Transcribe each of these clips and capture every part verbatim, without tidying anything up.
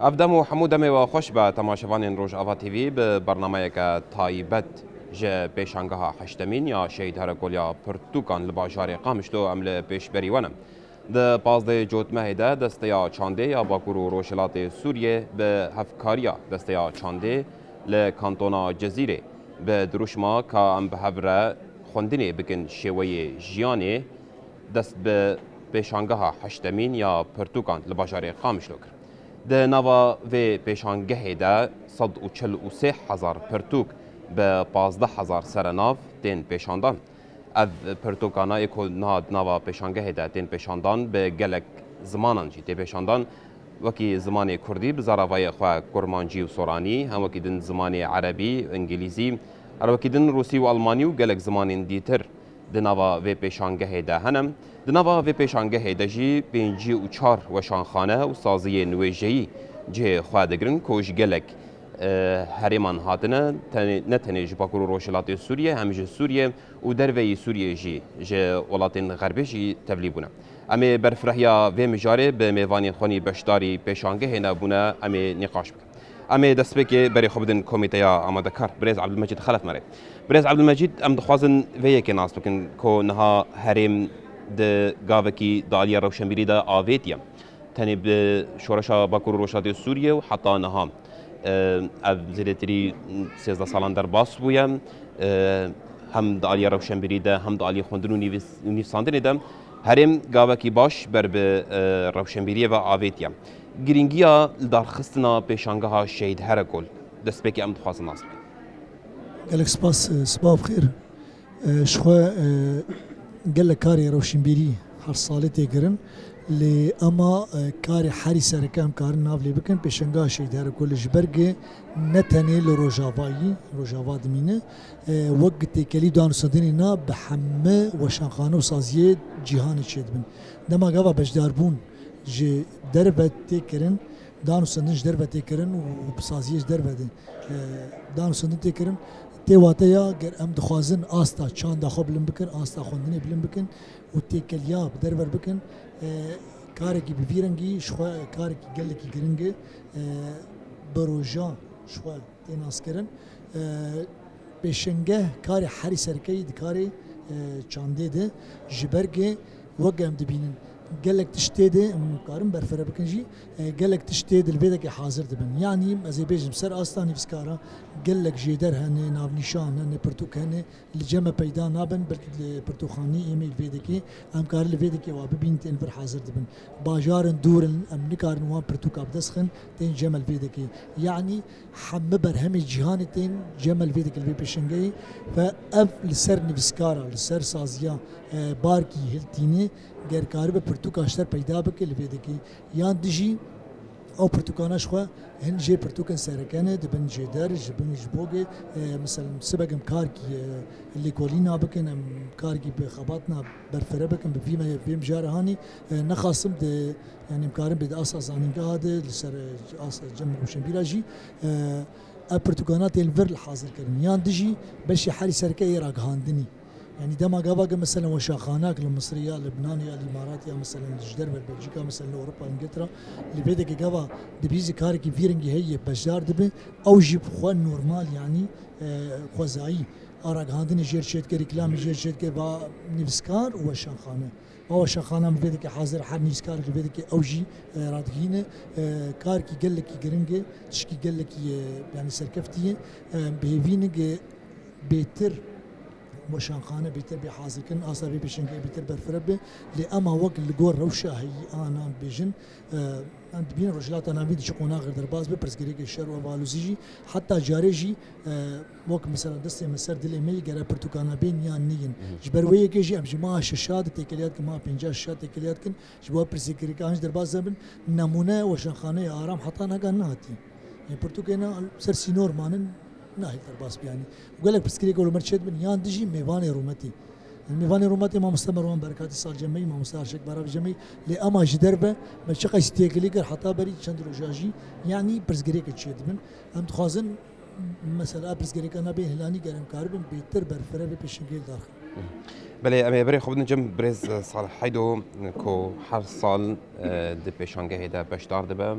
Ev dem û hemû demê we xweş be temaşevanên Rojava T V. Bi bernameyeke taybet ji pêşangeha heştemîn ya Şehîd Herekol ya Pirtûkan li bajarê Qamişlo em li pêşberî we ne. Di pazdehê Cotmehê de Desteya Çandê ya Bakur û Rojhilatê Sûriyê bi hevkariya Desteya Çandê li Kantona Cezîrê bi dirûşma Ka em bi hev re xwendinê bikin şêweyê jiyanê dest bi pêşangeha heştemîn ya pirtûkan li bajarê Qamişlo kir. Di nava vê pêşangehê de sed û çil û sê hezar pirtûk bi pazdeh hezar serenav tên pêşandan. Ev pirtûkana ê ku niha di nava pêşangehê de tên pêşandan bi gelek zimanan jî tê pêşandan. Wekî zimanê kurdî bi zaravayê xwe kurmancî û soranî, hem wekî din zimanê erebî, îngilîzî, her wekî din rûsî û almanî û gelek zimanên dîtir di nava vê pêşangehê de hene. Di nava vê pêşangehê de jî pêncî û çar weşanxane û saziyên wêjeyî cihê xwe digirin ku ji gelek, e, herêman hatine, tenê, ne tenê ji Bakur û Rojhilatê Sûriyê, hem ji Sûriyê û derveyî Sûriyê jî ji welatên xerbê jî tevlî bûne. Em ê berfirehîya vê mijarê bi mêvanên xwe nî beşdarî pêşangehê nebûne, em ê nîqaş bikin. Em ê destpêkê berê xwe bidin komîteya amadekar. Birêz Ebdulmecîd Xelef me re. Birêz Ebdulmecîd, em dixwazin vê yekê nas bikin ku niha herêm di gavekî di aliyê rewşenbîrî de avêtiye. Tenê bi şoreşa Bakur û Rojhilatê Sûriyê û heta niha, e, ev zêdetirî sêzdeh salan derbas bûye. E, hem di aliyê rewşenbîrî de, hem di aliyê xwendin û nivîs-, nivîsandinê de herêm gavekî baş ber bi, e, rewşenbîriyê ve avêtiye. Girîngiya lidarxistina pêşangeha Şehîd Herekol, destpêkê em dixwazin nas bikin. Gelek spas, e, sibav xêr. E, ji xwe, e, gelek karê rewşenbîrî her salê tê kirin. Lê ema, e, karê herî sereke em karin nav lê bikin, pêşengeha Şehîd Herekolê ji ber ku ne tenê li Rojavayî, Rojava dimîne, e, wek têkelî danûstandinê na bi hemî weşanxane û saziyê cîhanê çêdibin. Dema gava beşdarbûn ji derve tê kirin, danûstandin ji derve tê kirin û bi saziyê ji derve de, e, danûstandin tê kirin. Tê wateya ger em dixwazin asta çanda xwe bilind bikin, asta xwendinê bilind bikin û têkeliya bi derve bikin, e, karekî bi vî rengî ji xwe karekî gelekî giring e, e, bi roja ji xwe tê naskirin. E, pêşengeh karê herî serkeyî di karê, e, çandê de ji ber ku wek em dibînin gelek tişt tê de, em karin berfire bikin jî, e, gelek tişt tê de li vê dekê hazir dibin. Yanî ez ê bêjim ser asta nivîskara gelek jêder hene, navnîşan hene, pirtûk hene, li cem me peyda nabin, belkî li pirtûkxanî ê me li vê dekê, em karin li vê dekê wa bibînin tên vir hazir dibin. Bajarin dûr in, em nikarin wan pirtûka bi dest xin, tên cem me li vê dekê. Yanî hemî berhemê cîhanê tên cem me li vê dekê li vê pêşengehê ve ev li ser nivîskara, li ser saziya, e, barkî hiltîne, ger karibe pirtûka ji te re peyda bike li vê dekê. Yan dijî ew pirtûkana ji xwe hin jê pirtûkên sereke ne, dibin jêder, ji bin ji bogê, e, mesela sibek em karkî, e, lêkolîna bikin, em karkî bi xebatna berfire bikin, bi vî me, vê mijarê hanî, e, nexasim di, yanî em karin bê di asa zanîngeha de, li ser, e, asa cem rewşenbîra jî, e, ev pirtûkana tên vir li hazir kirin. Yan dijî beşê herî sereke yê ragihandinî. Yanî dema gava ke mesela weşanxanak li Misirê ya Libnanê ya li Îmaratê ya mesela ji derve li Belçîka mesela li Ewropa, Îngiltera, li vê dekê gava dibî zî karekî vî rengî heye beşdar dibe, ew jî bi xwe normal yanî, e, xwezayî a ragihandinê jêr çêdike, rîklamê jêr çêdike va nivîskar û weşanxane. Va weşanxanan li vê dekê hazir, her nivîskarek li vê dekê ew jî, e, radigihîne, e, karekî gelekî giring e, tişkî gelekî, e, yanî serkeftî ye, e, bi hêvî ne ke bêtir weşanxane bêtir bê hazirkirin, asta vê pêşengehê bêtir berfireh be. Lê ema wek li gor rewşa heyî a nan bêjin, e, em dibînin Rojhilata Navîn di çi qonaxê derbas be, pirsgirêkê şer û evalozî jî, heta carê jî, e, wek mesela destê me ser dilê me yê gere pirtûkana bên yan neyên. Ji ber wê yekê jî em ji meha şeşa de têkeliya dikin, meha pênca şeşa têkeliya dikin, ji bo pirsgirêkan jî derbas nebin. Nemûne weşanxaneyê Aram heta niha nehatiye. Ê pirtûkên ser sînor manin, nahêl derbas biyanî. Û gelek pirsgirêk li me çêdibin, yan dijî mêvanê rûmetê. Mêvanê rûmetê mamoste Merwan Berekatî sal cemeyî, mamoste Arşek Barav cemeyî, lê ema ji derve me çiqas têkilî kir, heta berî çend roja jî, yanî pirsgirêkê çêdibin. Em dixwazin, mesela, pirsgirêka nabê hilanî ger em karibin bêtir berfireh vê pêşengehê darxin. Belê, em ê berê xwe bidin cem birêz, e, Salih Heydo, ku her sal, e, di pêşangehê de beşdar dibe,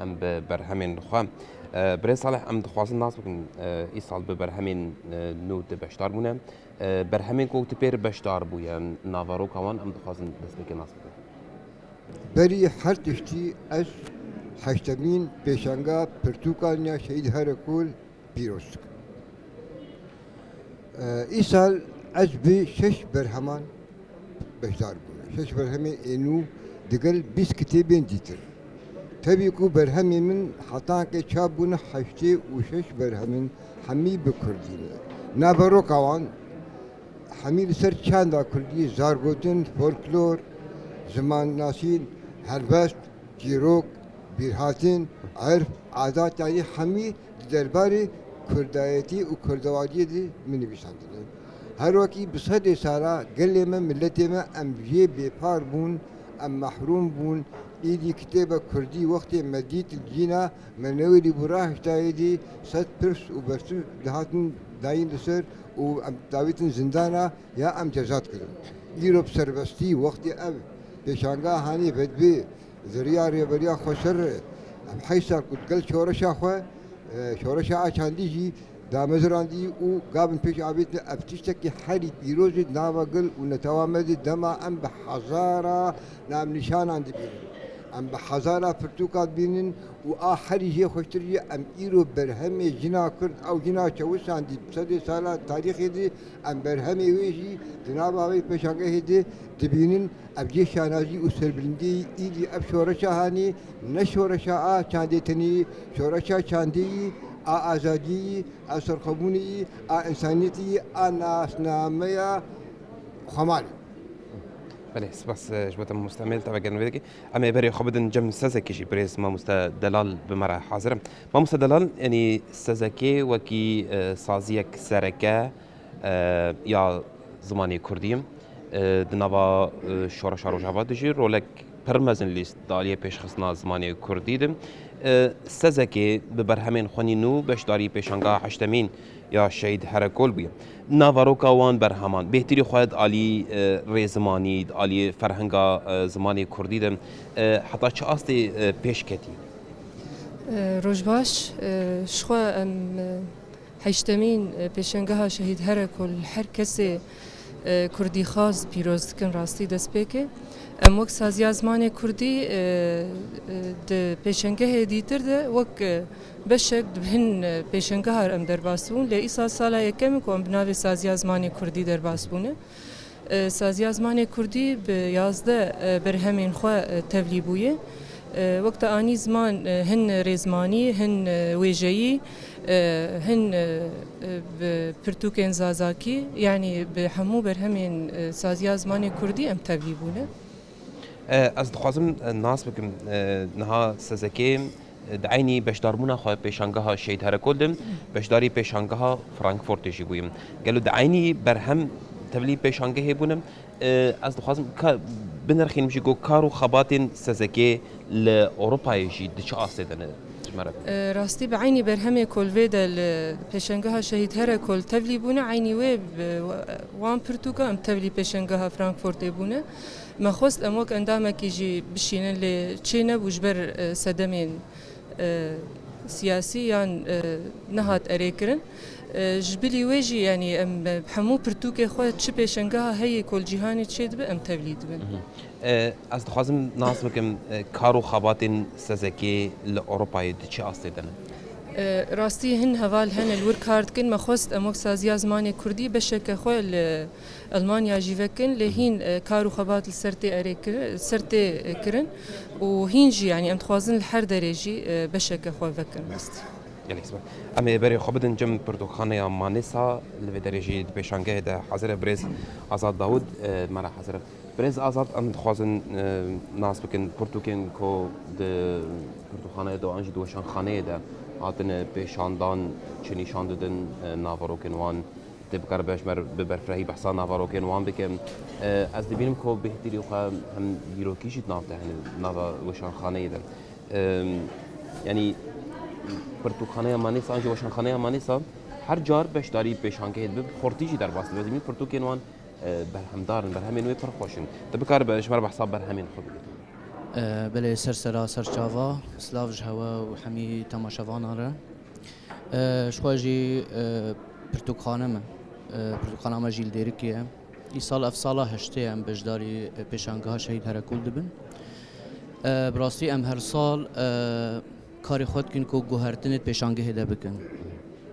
em bi berhemên xwe. E, birêz Salih, em dixwazin nas bikin, e, îsal bi berhemên, e, nû tu beşdar bûne. E, berhemên ku tu pêr beşdar bûye, naveroka wan em dixwazin destpêkê nas bikin. Berî her tiştî ez heştemîn pêşanga pirtûkan ya Şehîd Herekol pîroz dikim. Îsal ez bi şeş berheman beşdar bûme. Şeş berhemên ê nû digel bîst kitêbên dîtir. Tevî ku berhemên min hetankê çap bûne heştê û şeş berhem in, hemî bi kurdî ne. Naveroka wan hemî li ser çanda kurdî, zargotin, folklor, zimannasîn, helbest, çîrok, bîrhatin, erf, adat, yanî hemî di derbarê kurdayetî û kurdewariyê de min nivîsandine. Her wekî bi sedê sala gelê me, miletê me, em jê bêpar bûn, em mehrûm bûn. Îdî kitêbe kurdî wextê me dît li cîna me newêrî bû, rahiştayê dî sed pirs û bersiv dihatin dayîn li ser û em davêtin zindana ya em ceza dikirin. Îro bi serbestî wextê ev pêşangeha hanê vedibê, di riya rêveriya xweser, em heyşa ku digel şoreşa xwe, e, şoreşa a çandî jî damezirandî û gavin pêş avêtin, ev tiştekî herî pîroz e di nava gel û netewa me de. Dema em bi hezara navnîşanan dibînin, em bi hezara pirtûka dibînin û a herî jê xweştir jî em îro berhemê jina Kurd, ew jina çewisandî bi sedê sala tarîxê de, em berhemê wê jî di nava vê pêşangehê de dibînin. Ev cê şanazî û serbilindiyê îdî ev şoreşa hanî ne şoreşa a çandê tenê yî, şoreşa çandê yî, a azadiyê yî, a serxwebûnê yî, a însaniyetê yî, a nasnameya xwemalê. Belê, spas, e, ji bo te mamoste Emel, te vegerin vê dikî. Em ê berê xwe bidin cem sezekê jî, birêz mamoste Delal bi me re hazir e. Mamoste Delal, yanî sezekê wekî, e, saziyek sereke, e, ya zimanê kurdî, e, di nava, e, şoreşa Rojava de jî rolek pir mezin lîst di aliyê pêşxistina zimanê kurdî de. E, sezekê bi berhemên xwe nî nû beşdarî pêşangeha heştemîn ya Şehîd Herekol bûye. Naveroka wan berheman, bêhtirî xwe di alî, e, rêzimanî, di alî ferhenga, e, zimanê kurdî de, e, heta çi astê, e, pêş ketî? E, roj baş, e, ji xwe em, e, heştemîn, e, pêşengeha Şehîd Herekol li her kesê, e, kurdîxwaz pîroz dikin rastî destpêkê. Em wek Saziya Zimanê Kurdî, e, e, di pêşengehê dîtir de wek, e, beşek di hin, e, pêşengeha em derbas bûn. Lê îsal sala yekem e ku em bi navê Saziya Zimanê Kurdî derbas bûne. E, Saziya Zimanê Kurdî bi yazdeh, e, berhemên xwe, e, tevlî bûye. E, wek te anî ziman, e, hin rêzmanî, hin, e, wêjeyî, e, hin, e, e, bi pirtûkên zazakî, yanî bi hemû berhemên, e, Saziya Zimanê Kurdî em tevlî bûne. E, ez dixwazim, e, nas bikim, e, niha sezekê, e, di eynî beşdarbûna xwe pêşangeha Şehîd Herekol de, beşdarî pêşangeha Frankfurtê jî bûyim. Gelo di eynî berhem tevlî pêşangehê bûne? E, ez dixwazim ka binirxînim jî ku kar û xebatên sezekê li Ewropayê jî di çi astê de ne ji me re? E, rastî bi eynî berhemê ku li vê de li pêşangeha Şehîd Herekol tevlî bûne, eynî wê bi wan pirtûka em tevlî pêşangeha Frankfurtê bûne. Me xwest em wek endamekî jî bişînin, lê çê nebû ji ber, e, sedemên, e, siyasî yan, e, nehat erêkirin. E, ji bilî wê jî, yanî em, e, hemû pirtûkê xwe çi pêşengeha heyî ku li cîhanê çêdibe, em tevlî dibin. Mhm. E, ez dixwazim nas bikim, e, kar û xebatên sezekê li Ewropayê di çi astê de ne? E, rastî hin heval hene li wir kar dikin. Me xwest em wek Saziya Zimanê Kurdî beşeke xwe li Elmanya jî vekin, lê hîn, e, kar û xebat li ser tê erê kir-, ser tê, e, kirin û hîn jî, yanî em dixwazin li her derê jî, e, beşeke xwe vekin. Rast. Gelek spas. Em ê berê xwe bidin cem pirtûkxaneya Manêsa, li vê derê jî di pêşangehê de hazir e birêz Azad Dawud, e, me re hazir e. Birêz Azad, em dixwazin, e, nas bikin pirtûkên ku di pirtûkxaneyê de an jî di weşanxaneyê de hatine pêşandan, çi nîşan didin, e, naverokên wan, tê bikare be ji me re bi berfirehî behsa naverokên wan bike. E, ez dibînim ku bêhtirî xwe hem dîrokî jî di nav te hene, di nava weşanxaneyê de. E, yanî pirtûkxaneya Manêsa an jî weşanxaneya Manêsa her car beşdarî pêşangehê dibe, bi xurtî jî derbas dibe. Dibînim pirtûkên wan e, berhemdar in, berhemên wê pir xweş in. Tu bikare be ji me re behsa berhemên xwe bike. E, belê, ser sera ser çava, silav ji hewe û hemî temaşevanan re. E, ji xwe jî, e, pirtûkxane me, e, pirtûkxana me jî li Dêrikê ye. Îsal ev sala heştê ye em beşdarî, e, pêşangeha Şehîd Herekol dibin. E, bi rastî em her sal, e, karê xwe dikin ku guhertinê di pêşangehê de bikin.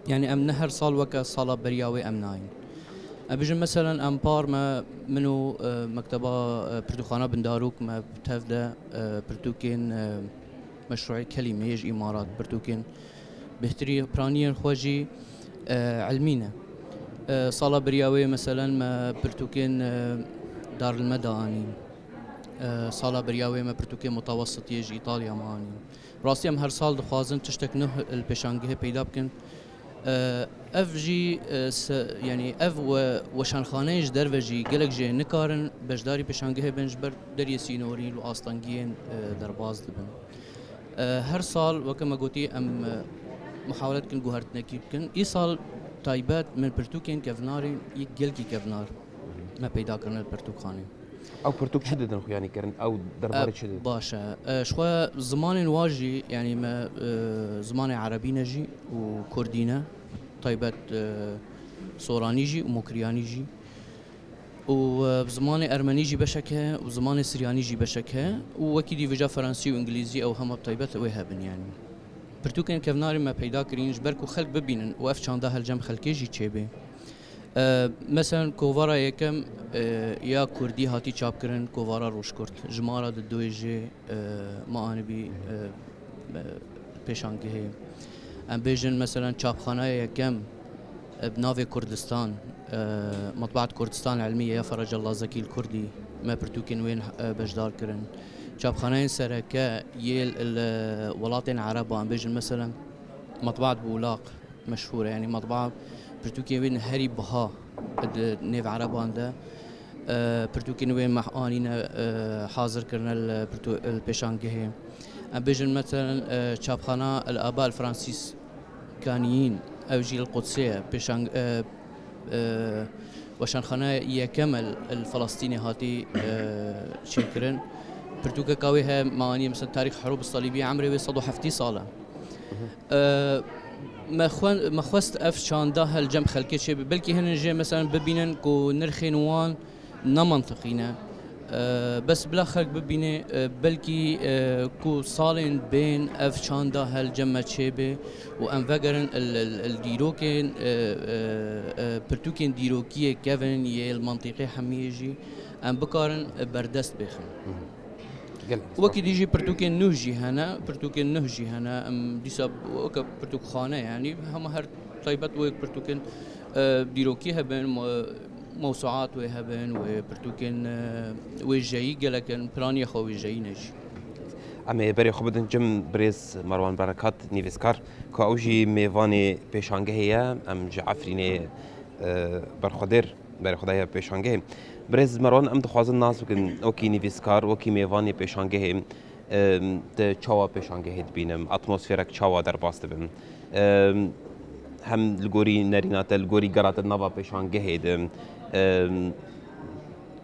Yanî em ne her sal weke sala beriya wê em nayîn. Em bijin meselen em par me, min û, e, mekteba, e, pirtûkxana Bindarok me bi tev de, e, pirtûkên, e, meşrûê kelîmeyê ji îmarat, pirtûkên bêhtirî piraniyên xwe jî, e, ilmî ne. E, sala beriya wê meselen me pirtûkên, e, Darülmeda anîn. E, sala beriya wê me pirtûkê mutawesitiyê ji Îtalya me anîn. Rastî em her sal dixwazin tiştek nuh li pêşangehê peyda bikin. E, ev jî, e, se-, yanî ev we-, weşanxaneyên ji derve jî gelek jê nikarin beşdarî pêşangehê bin, ji ber deriyê sînorî û astengiyên, e, derbas dibin. E, her sal, weke me gotî, em, e, muhawele dikin guhertinekî bikin. Îsal taybet min pirtûkên kevnarên yek gelkî kevnar me peyda kirine li pirtûkxanê. Ew pirtûk çi didin xuyanîkirin? Ew derbarê çi didin? Baş e. E, ji xwe zimanên wa jî, yanî me, e, zimanê erebî ne jî û kurdî ne, taybet, e, soranî jî û mokriyanî jî. Û, e, zimanê ermenî jî beşek heye û zimanê siryanî jî beşek heye û wekî dî vêca fransî û îngilîzî ew hema bi taybet wê hebin, yanî. Pirtûkên kevnarê me peyda kirîn ji ber ku xelk bibînin û ev çanda hel cem xelkê jî çêbê. E, meselen kovara yekem, e, ya kurdî hatî çapkirin, kovara Rojkurt. Jimara di doyê jê, e, me anibî, e, e, pêşangehê. Em bêjin, meselen, çapxanaya yekem, e, bi navê Kurdistan, e, Matbaat Kurdistan Elmiye ya Ferec Allah Zekî li Kurdî, me pirtûkên wê, e, beşdar kirin. Çapxaneyên sereke yê li welatên Ereba, em bêjin, meselen, Matbaat Bulaq, meşhûr e, yanî matbaa pirtûkên wê herî biha di nêv ereban de, e, pirtûkên wê meh anîne, e, hazir kirine li pirtû-, li pêşangehê. Em bêjin, meselen, e, çapxana El Aba El Fransîskaniyîn, ew jî li Qudsê ye, pêşang-, e, e, weşanxane yekem e li Filistînê hatî, e, çêkirin. Pirtûkeka wê heye, me anî, mesela, Tarîx Herûb Salîbî, emrê wê sed û heftî sal e. E, me xwe-, me xwest ev çanda hel cem xelkê çêbe. Belkî hinin jê, mesela, bibînin ku nirxên wan ne mantiqî ne. E, bes bila xelk bibîne, e, belkî, e, ku salên bên ev çanda hel cem me çêbe û em vegerin il, il, il dîrokên, e, e, e, pirtûkên dîrokiyê kevin yê li mantîqê hemiyê jî em bikarin, e, berdest bêxin. Gelek spas. Wekî dî jî pirtûkên nû jî hene, pirtûkên nû jî hene. Em dîsa weke pirtûkxane, yanî hema her taybet wek pirtûkên, e, dîrokî hebin, mo-, mewsuat wê hebin, wê pirtûkên, e, wêjeyî gelek in, piraniya xwe wêjeyî ne jî. Em ê berê xwe bidin cem birêz Merwan Berekat, nivîskar, ku ew jî mêvanê pêşangehê ye. Em ji Efrînê, e, berxwedêr, berê xwe daye pêşangehê. Birêz Merwan, em dixwazin nas bikin, wekî nivîskar, wekî mêvanê pêşangehê, em, te çawa pêşangehê dibînim, atmosferek çawa derbas dibim? Em, hem li gorî nerîna te, li gorî gera te nava pêşangehê de, em,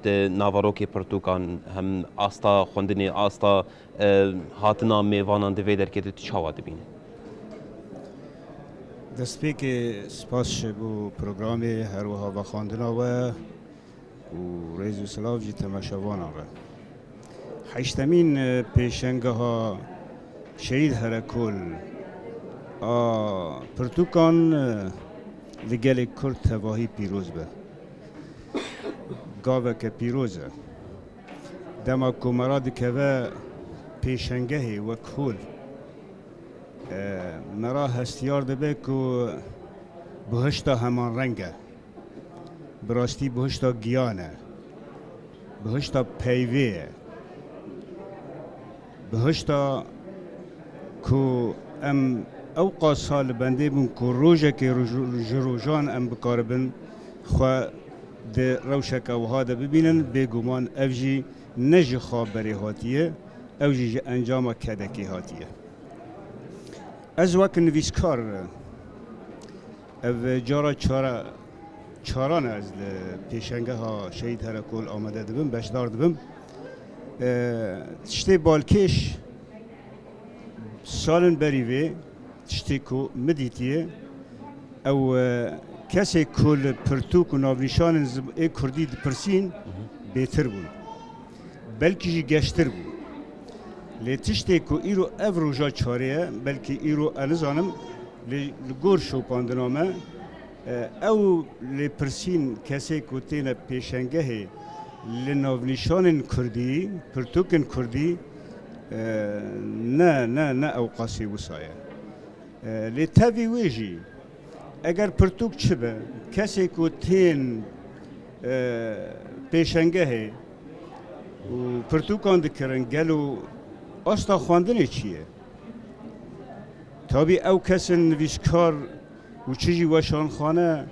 di navarokê pirtûkan, hem asta xwendinê, asta, e, hatina mêvanan di vê derkê de tu çawa dibînî? Destpêkê spas ji bo programê, her wiha vexwendina we û rêz û silav jî temaşevanan re. Heştemîn, e, pêşengeha Şehîd Herekol a pirtûkan, e, li gelê Kurd tevahî pîroz be. Gaveke pîroz e. Dema ku me radikeve pêşengehê wek hol, e, me ra hestiyar dibe ku bihişta heman reng e. Bi rastî bihişta giyan e. Bihişta peyvê ye. Bihişta ku em ew qasa li bendê bûn ku rojekê roj-, ji rojan em bikaribin xwe di rewşeke wiha de bibînin, bêguman ev jî ne ji xwe berê hatiye, ew jî ji encama kedekê hatiye. Ez wek nivîskar ev cara çare Çaran ez li pêşengeha Şehîd Herekol amade dibim, beşdar dibim. E, tiştê balkêş salin berî vê, tiştê ku min dîtiye, ew, e, kesê ku li pirtûk û navnîşanên zib-, ê kurdî dipirsîn, bêtir bûn. Belkî jî geştir bû. Lê tiştê ku îro ev roja çarê ye, belkî îro ez nizanim, lê li gor şopandina me, e, ew lêpirsîn kesê ku têne pêşengehê li navnîşanên kurdî, pirtûkên kurdî, e, ne, ne, ne ew qasî wisa ye. E, lê tevî wê jî, eger pirtûk çi be, kesê ku tên, e, pêşengehê û pirtûkan dikirin, gelo asta xwendinê çi ye? Tabî ew kesên nivîskar û çi jî weşanxane,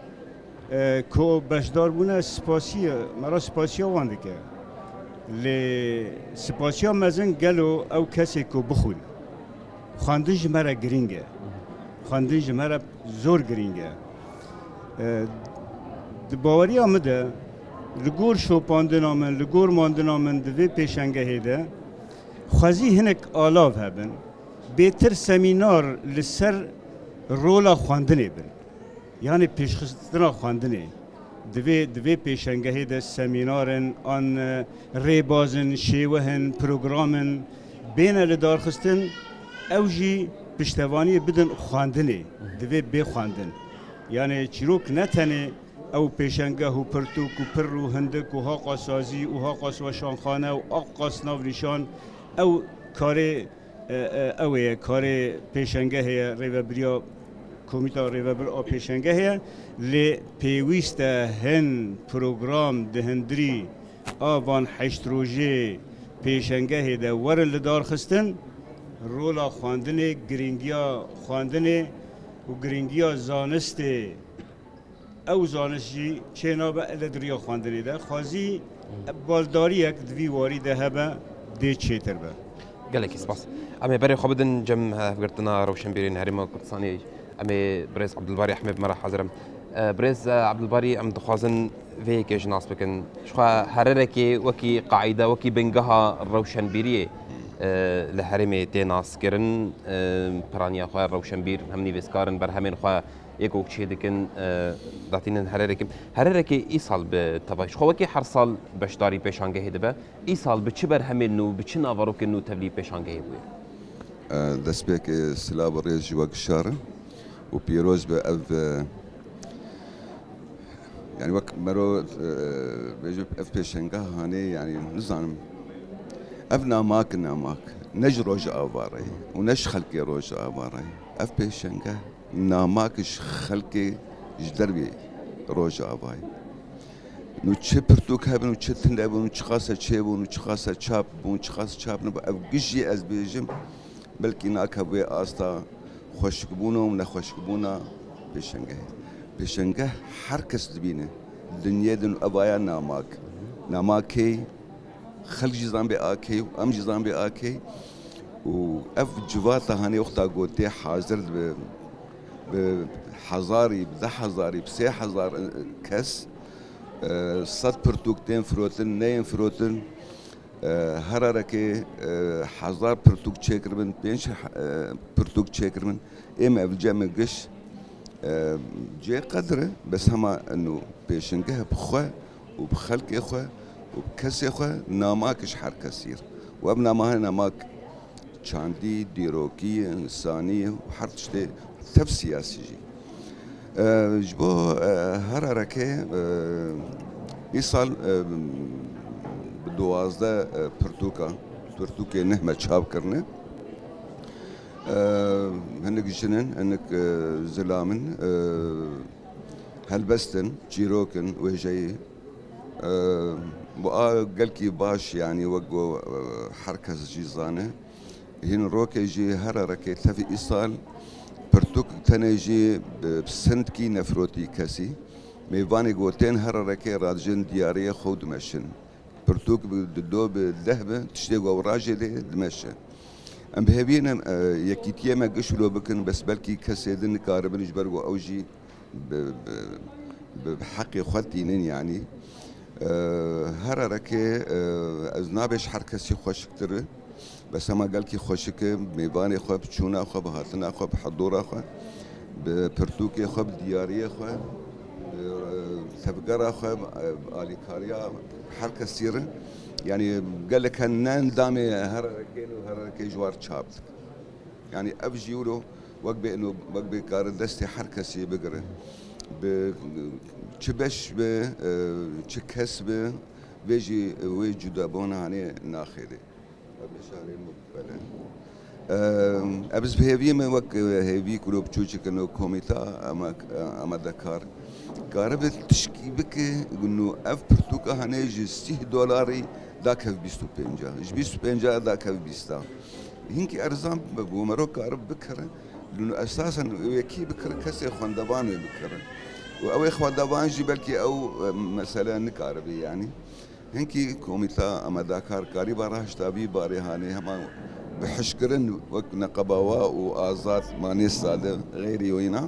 e, ku beşdar bûne, spasiye, me re spasiya wan dike. Lê spasiya mezin gelo ew kesê ku bixwîne. Xwendin ji me re girîng e. Xwendin ji me re zor girîng e. E, di baweriya min de, li gor şopandina min, li gor mandina min di vê pêşengehê de, xwezî hinek alav hebin, bêtir semînar li ser rola xwendinê bin. Yanî pêşxistina xwendinê. Di vê, di vê pêşengehê de semînar in, an, e, rêbaz in, şêweh in, program in, bêne lidarxistin, ew jî piştevaniyê bidin xwendinê, divê bê xwendin. Yanî çîrok ne tenê ew pêşengeh û pirtûk û pir û hindik û haqasazî û haqas weşanxane û aqas navnîşan, ew karê, e, e, ew ê ye, karê pêşengehê ye, rêvebiriya komîta rêvebir a pêşengehê ye, lê pêwîst e hin program di hindirî a van heşt rojê pêşengehê de werin lidarxistin, rola xwendinê, girîngiya xwendinê û girîngiya zanistê, ew zanist jî çênabe ele di riya xwendinê de. Xwezî baldariyek di vî warî de hebe, dê çêtir be. Gelekî spas. Em ê berê xwe bidin cem hevgirtina rewşenbîrên Herêma Kurdistanê. Em ê birêz Abdulbarî Ehmed me re hazir in. E, birêz, e, Abdulbarî, em dixwazin vê yekê ji nas bikin. Ji xwe hererekê wekî qaîde, wekî bingeha rewşenbîriyê, e, li herêmê tê naskirin. E, piraniya xwe rewşenbîr, hem nivîskar in, berhemên xwe yek û çê dikin, e, datînin hererekê. Hererekê îsal bi tevayî ji xwe wekî her sal beşdarî pêşangehê dibe. Îsal bi çi berhemên nû, bi çi naverokên nû tevlî pêşangehê bûye? E, destpêkê silav û rêz ji we gişarin û pîroz be ev, e, yani wek mero, e, bêjim ev pêşengah hanê, yani nizanim. Ev namak, namak. Ne ji Rojava re ye û ne ji xelkê Rojava re ye. Ev pêşengeh namak ji xelkê ji dervê Rojavayê. Nû çi pirtûk hebin û çi tune bûn û çiqas e çêbûn û çiqas e çap bûn, çiqas çap nebûn, ev giş jî ez bêjim, belkî nake vê asta xweşikbûna û nexweşikbûna pêşengehê. Pêşengeh her kes dibîne. Dinyê din evaya namak. Namakê xelk jî zan bê akê û em jî zan bê akê. Û ev civata hanê wexta gotê hazir dibe, bi hezarî, bi deh hezarî, bi sê hezar kes, e, sed pirtûk tên firotin, neyên firotin, e, hererekê, e, hezar pirtûk çêkiribin, pênc, e, pirtûk çêkiribin. Êm ev cem e giş, e, cê qedir e, bes hema eno pêşingeh bi xwe û bi xelkê xwe û bi kesê xwe namak ji her kesî r. Û ev namahê namak çandî, dîrokî, însanî û her tiştê tev siyasî jî. E, ji bo, e, hererekê, e, îsal, e, bi duwazdeh, e, pirtûka, pirtûkê neh me çap kirine. E, hinek jin in, hinek, e, zilam in, e, helbest in, çîrok in, wêjeyî. E, bu a gelkî baş, yanî wek ku, e, her kes jî zane. Hîn rokê jî hererekê tevî îsal pirtûk tenê jî bi sindkî nefrotî kesî. Mêvanê gotên hererekê radijin diyariyê xwe û dimeşin. Pirtûk bi, di do bi deh bi, tiştê ku ew rajê dê, dimeşe. Em bi hêviyê ne, e, yekîtiyê me giş wilo bikin, bes belkî kesê din nikaribin, ji ber ku ew jî bi, bi, bi, bi heqê xwe tînin, yanî. E, her erekê, e, ez nabêj her kesî xweşiktir e. Bes hema gelkî xweşik e, mêvanê xwe, bi çûna xwe, bi hatina xwe, bi hidora xwe, bi pirtûkê xwe, bi diyariyê xwe, bi, e, tevgera xwe, bi, e, bi alîkariya her kesî re. Yanî gelek hene endamê her erekê û her erekê ji war çap dikin. Yanî ev jî wilo wek bê ino, wek bê kare destê her kesî bigire. Bi çi beş be, e, çi kes be, vê jî wê cudabûna hanê naxêde. Ev beşarê mukbel e. E, ev bi hêviyê me wek, e, hêvî kuro biçûçik ino komîta ama, amadekar. Karibe tişkî bike, ino ev pirtûka hanê ji sîh dolarî dakev bîst û pênca. Ji bîst û pênca dakev bîsta. Hinkî erzan bibe, bo mero karib bikire. Lûno esasen wê kî bikire, kesê xwendevan wê bikire. Û ew ê xwendevan jî belkî ew, e, mesele nikaribe, yanî. Hinkî komîta amadekar karîba rahişta vî barê hanê hema bi hişkirin wek neqeba wa û azad manê sade xeyrî wîna.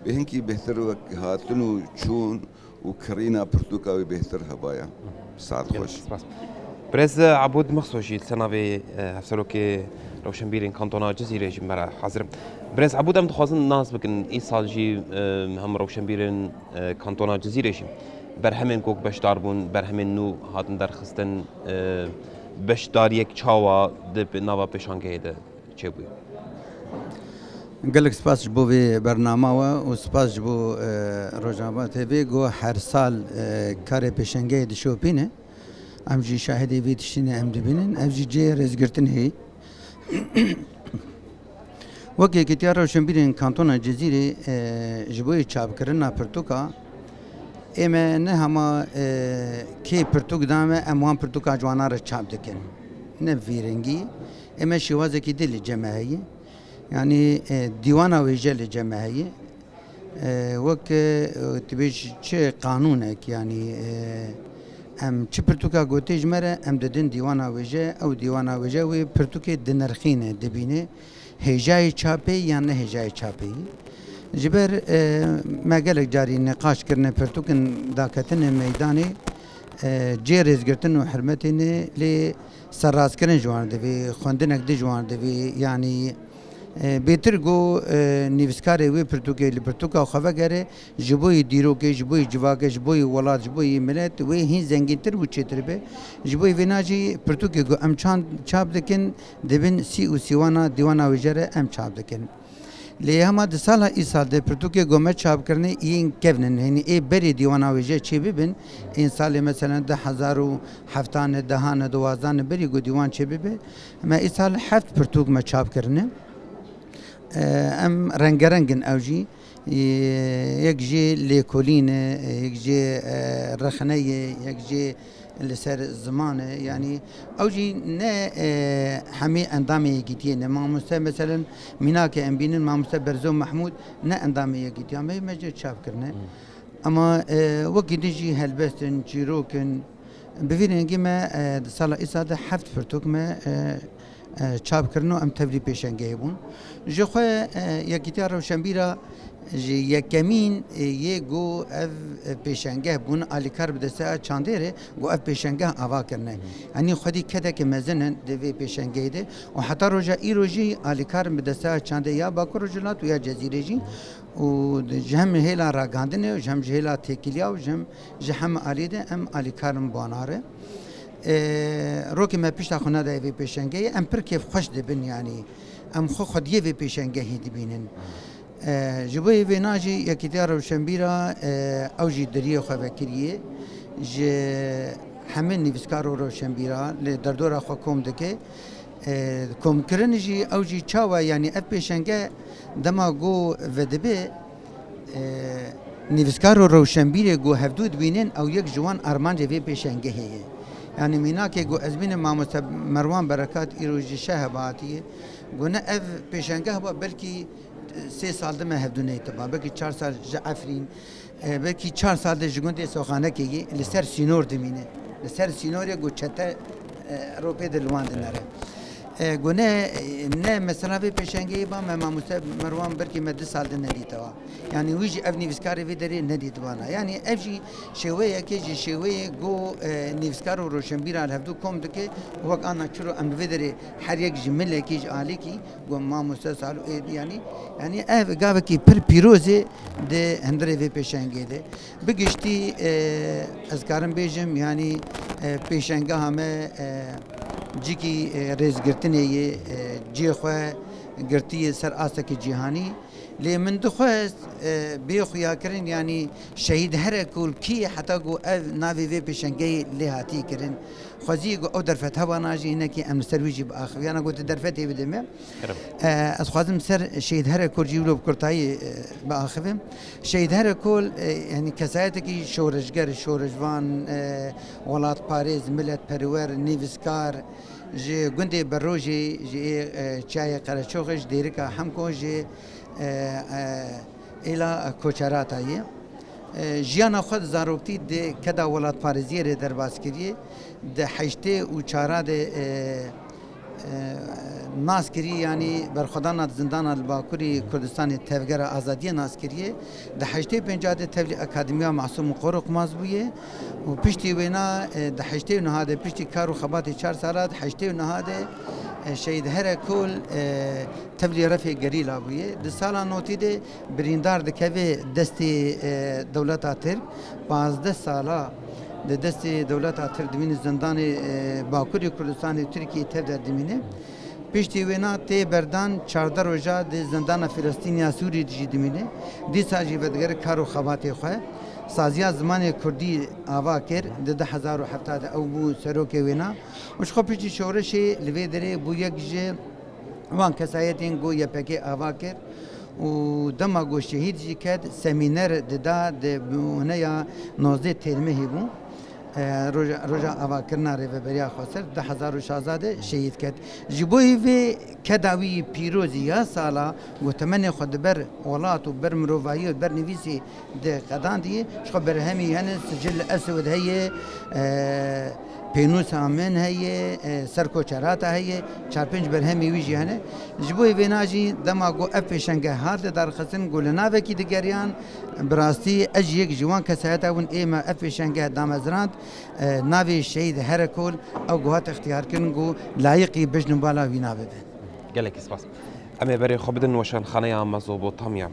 Bi hinkî bêhtir wek hatin û çûn û kirîna pirtûka wî bêhtir hebaya. Saet xweş. Spas. Birêz Ebûd Mixso jî li ser navê, e, Hevserokê Rewşenbîrên Kantona Cizîrê jî me re hazir in. Birêz Ebûd, em dixwazin nas bikin, îsal jî, e, hem rewşenbîrên, e, Kantona Cizîrê jî berhemên ku beşdar bûn, berhemên nû hatin derxistin, e, beşdariyek çawa di nava pêşangehê de çêbûye? Gelek spas ji bo vê bernama we û spas ji bo, e, Rojava T V ku her sal, e, karê pêşengehê dişopîne. Em jî şahidê vê tiştî ne, em dibînin. Ev jî cihê rêzgirtinê ye. Wek Yekîtiya Rewşenbîrên Kantona Cizîrê, e, ji bo yê çapkirina pirtûka, ê me ne hema, e, kê pirtûk da me, em wan pirtûka ji wana re çap dikin. Ne vî rengî. Ê me şêwazekî dî li cem me heye. Yanî, e, dîwana wêje li cem me heye. E, wek, e, tu bêj çi qanûnek, yanî, e, em çi pirtûka gotê ji me re, em didin dîwana wêje, ew dîwana wêje wê pirtûkê dinirxîne, dibîne hêjayê çapê yan ne hêjayê çapê. Ji ber, e, me gelek carî niqaş kirine, pirtûkin daketine meydanê, e, cê rêzgirtin û hirmetê ne, lê serrastkirin ji wan re divê, xwendinek dî ji wan re divê, yanî, e, bêtir ku, e, nivîskarê wê pirtûkê li pirtûka xwe vegere, ji bo yê dîrokê, ji bo yê civakê, ji bo yê welat, ji bo yê milet wê hîn zengîntir û çêtir be. Ji bo yê vêna jî pirtûkê ku em çan-, çap dikin, dibin sî û sîwana dîwana wêje re em çap dikin. Lê hema di sala îsal de pirtûkê ku me çap kirine yên kevn in, hênî ê berê dîwana wêje çê bibin, ên salê meselen du hezar û heftan e, dehan e, duwazdan e, berî ku dîwan çê bibe, me îsal heft pirtûk me çap kirine. E, em rengereng in ew jî. E, yek jê lêkolîn e, yek jê, e, rexne ye, yek jê li ser ziman e. Yanî ew jî ne, e, hemî endamê yekîtiyê ne. Mamoste, meselen, mînakê em bînin, mamoste Berzo Mehmûd ne endamê yekîtiya me ye, me jê çap kirine. Ama, e, wekî din jî helbest in, çîrok in. Bi vî rengî me, e, di sala îsal de heft pirtûk me, e, e, çap kirin û em tevlî pêşengehê bûn. Ji xwe, e, Yekîtiya Rewşenbîra ji yekemîn, e, yê ku ev, e, pêşengeh bûn alîkar bi desteya çandê re, ku ev pêşengeh ava kirine. Yanî xwedî kedeke mezin in di vê pêşengehê de û heta roja îro jî alîkar in bi desteya çandê ya Bakur Rojhilat û ya Cezîrê jî. Û di, ji hem hêla ragihandinê û ji hem ji hêla têkiliya û ji hem ji hemî alî de em alîkar in bi wana re. E, rokê me pişta xwe nedaye vê pêşengehê, em pir kêfxweş dibin, yanî em xwe xwediyê vê pêşengehê dibînin. E, ji bo yê vêna jî Yekîtiya Rewşenbîra, e, ew jî deriyê xwe vekiriye ji hemî nivîskar û rewşenbîra li derdora xwe kom dike. E, komkirin jî, ew jî çawa, yanî ev pêşenge dema ku vedibe, e, nivîskar û rewşenbîrê ku hevdû dibînin, ew yek ji wan armancê vê pêşengehê ye. Yanî mînakê ku ez bînim, mamoste Merwan Berekat îro ji Şeheba hatiye, ku ne ev pêşenge heba, belkî sê sal dime hevdû neytiba, belkî çar sal ji Efrîn, e, belkî çar sal de ji gundê Soxanekê yê li ser sînor dimîne. Li ser sînorê ku çete, e, ropê de li wan dinere. E, go ne, e, ne mesela vê pêşengeyê ba me mamoste Merwan belkî me du sal de nedîtewa. Yanî wî jî ev nivîskarê vê derê nedîtibana. Yanî ev jî şêweyekê ji şêweyê go, e, nivîskar û roşenbîra li hevdû kom dike. Wek ana çiro em li vê derê her yek ji milekî, ji alîkî, go mamoste Salo êdî yanî. Yanî ev gavekî pir pîroz e di hundirê vê pêşengê de. Bi giştî, e, ez karim bêjim, yanî, e, pêşengeha me, e, cîkî, e, rêzgirtinê ye, e, cihê xwe girtiye ser astekî cîhanî. Lê min dixwest, e, bê xuyakirin, yanî şehîd here kol kî ye heta ku ev navê vê pêşengeyê lê hatiye kirin. Xwezî ku ew derfet hebana jî hinekî em li ser wî jî biaxivin. Yana ku tu derfetê bide me. Kerem. E, ez xwazim ser şehîd here kol jî wilo bi kurtayî, e, biaxivim. Şehîd here kol, e, yanî kesayetekî şoreşger, şoreşvan, e, welatparêz, miletperwer, nivîskar, ji gundê Berojê, ji ê, e, çiyayê Qereçoxê, ji Dêrika Hemko, ji, e, e, êla Koçerata ye. E, jiyana xwe di zaroktî di keda welatparêziyê re derbas kiriye. Di heştê û çara de, e, e, nas kirî, yanî berxwedana di zindana li Bakurê Kurdistanê Tevgera Azadiyê nas kiriye. Di heştê û pênca de tevlî Akademiya Masûm û Qoruqmaz bûye û piştî wêna, e, di heştê û neha de piştî kar û xebatê çar sala di heştê û neha de, e, Şehîd Here Kol, e, tevlî refê gerîla bûye. Di sala notî de birîndar dikeve destê, e, dewleta Tirk. Pazdeh sala di destê dewleta Tirk dimîne, zindanê, e, Bakurê Kurdistanê Tirkiyê tev de dimîne. Piştî wêna tê berdan çardeh roja di zindana Filistîniya Sûrî de jî dimîne. Dîsa jî vedigere kar û xebatê xwe. Saziya zimanê Kurdî ava kir. Di du hezar û hevdeh de ew bû serokê wêna. Û ji xwe piştî şoreşê li vê derê bû yek ji wan kesayetên ku Y P G ava kir û dema ku şehîd jî ket, semîner dida, di bûneya nozdeh Têrmehê bû. E, roja, roja avakirina Rêveberiya Xweser du hezar û şazde de şehîd ket. Ji bo hîvê keda wî pîrozî ya sala ku temenê xwe di ber welat û ber mirovahiyê û ber nivîsê de qedandî, ji xwe berhemî hene, sicil eswed heye, e, pênûsa min heye, e, serkoçerata heye, çar pênc berhemê wî jî hene. Ji bo vêna jî dema ku ev pêşenge hate darxistin, ku li navekî digeriyan, bi rastî ez jî yek ji wan kesayeta bûn, ê me ev pêşenge damezrand, e, navê Şehîd Herekol ew ku hat extiyarkirin ku layiqî bijn û bala wîna bibe. Gelekî spas. Em ê berê xwe bidin Weşanxaneya Mezopotamya.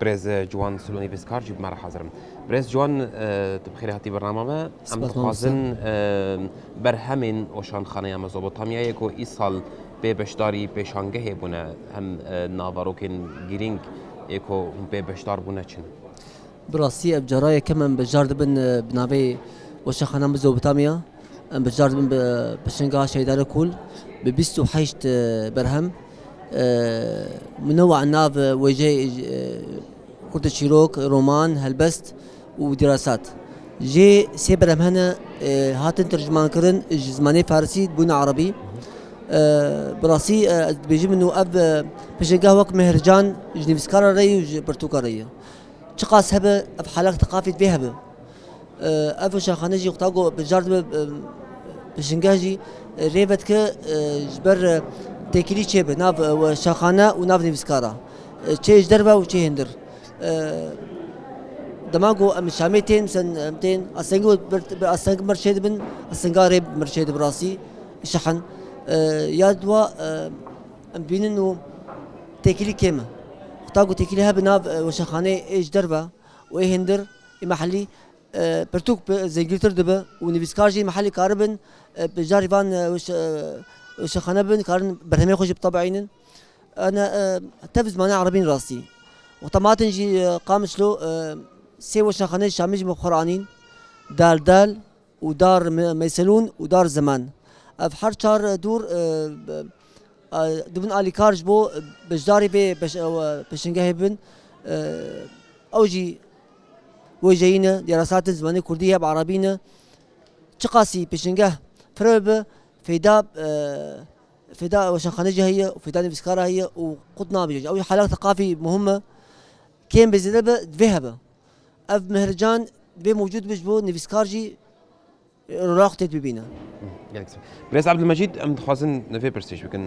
Birêz Ciwan Silonî Vîskar jî bi me re hazir in. Birêz Ciwan, e, tu bi xêrê hatî bernama me. Em Spas, dixwazin, mamoste. E, berhemên Weşanxaneya Mezopotamyayê ku îsal bê beşdarî pêşangehê bûne, hem, e, naverokên girîng ê ku hûn pê beşdar bûne çi ne? Bi rastî ev cara yekem em bejar dibin, e, bi navê Weşanxaneya Mezopotamya. Em bejar dibin bi pêşengeha Şehîd Herekol bi bîst û heşt, e, berhem, e, munewa nav, e, wêjeyê, e, kurteçîrok, roman, helbest û dîrasat. Jê sê berhem hene, e, hatin tercümankirin ji zimanê farisî bûne erebî. E, bi rastî, e, ez dibêjim min û ev, e, pêşengeh wek Mihircan ji nivîskara re yî û ji pirtûka re yî. Çiqas hebe ev halek teqafî divê hebe. E, ev weşanxane jî wexta ku bejar dibe, e, pêşengeh jî, e, rê vedike, e, ji ber, e, têkilî çêbe nav, e, weşanxane û nav nivîskara. E, çê ji derve û çê hindir. E, dema ku em Şamê tên, sen em tên, astengî bi, bi asteng mir çêdibin, astenga rê mir çêdibe rastî, şehin. E, ya dua, e, em bînin û têkilî kêm e. Wexta ku têkilî hebe nav, e, weşanxaneyê ê ji derve û ê hindir, ê mehellî, e, pirtûk bi zengîntir dibe û nivîskar jî mehellî karibin, e, bi jarî van, e, weş-, e, weşanxane bin, karin berhemê xwe jî bitebeînin. Ene, e, tev zimanê erebîn rastî. Wexta matin jî, e, Qamişlo, e, sê weşanxaneyê Şamê jî me xwe re anîn. Dal Dal, û Dar Me-, Meyselûn û Dar Zeman. Ev her çar dûr, e, e, dibin alîkar ji bo beşdarî vê beş-, e, pêşengehê bin. E, ew jî wêjeyî ne, dîrasatên zimanê kurdî ya bi erebî ne. Çiqasî pêşengeh fireh be, feyda, e, feyda weşanxane jî heye û feyda nivîskara heye û qut nabêje. Ew jî halek teqafî muhim e. Kêm be zêde be, divê hebe. Ev mihircan divê mewcûd be ji bo nivîskar jî Iraq têt bibîne. Gelek spas. Birêz Ebdulmecîd, em dixwazin vê pirsê ji bikin.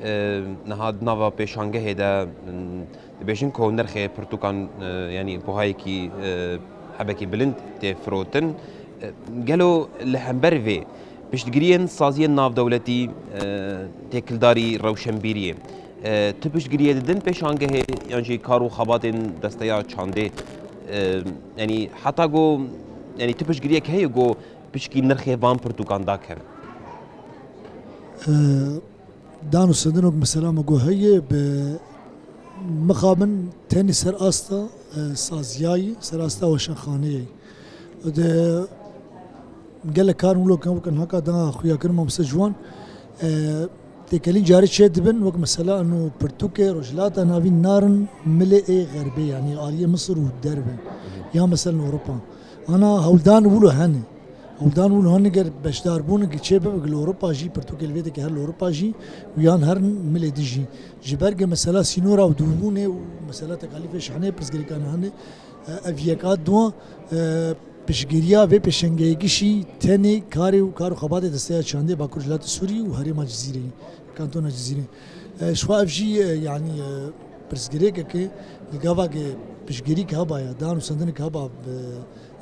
E, niha di nava pêşangehê de, m, dibêjin ku nirxê pirtûkan, e, yanî buhayekî, e, hebekî bilind tê firotin. E, gelo li hember vê piştgiriyên saziyên navdewletî, e, têkildarî rewşenbîriyê, e, tu piştgiriyê didin pêşangehê yan jî kar û xebatên desteya çandê? E, yanî heta ku, yanî tu piştgiriyek heye ku pişkî nirxê van pirtûkan dakeve? E, dan û sendin wek mesela me got heye, bi mixabin tenê ser asta, e, saziyayî, ser asta weşanxaneyê. De gelek kar wilo kin, wek haka da xuya kirin mamoste Ciwan. E, têkelîn carê çê dibin, wek mesela eno pirtûkê Rojhilata Navîn narin milê ê xerbê, yanî aliyê Misir û derve. Ya mesela Ewropa. Ana hewldan wilo hene. Hewldan wilo hene ger beşdarbûn ki çê bibe li Ewropa jî, pirtûkê li vê dike her li Ewropa jî û yan her milê din jî. Ji ber ke mesela sînora û dûrbûnê û mesela tekalîfê şihnê pirsgirêkan hene, e, ev yek a dua, e, piştgiriya vê pêşengeyekî jî tenê karê û kar û xebatê desteya çandê Bakur Rojhilatê Sûrî û herêma Cizîrê, kantona Cizîrê. E, ji xwe ev jî, e, yanî, e, pirsgirêkeke di gava ke piştgirîk heba ya, dan û sendinek heba, e,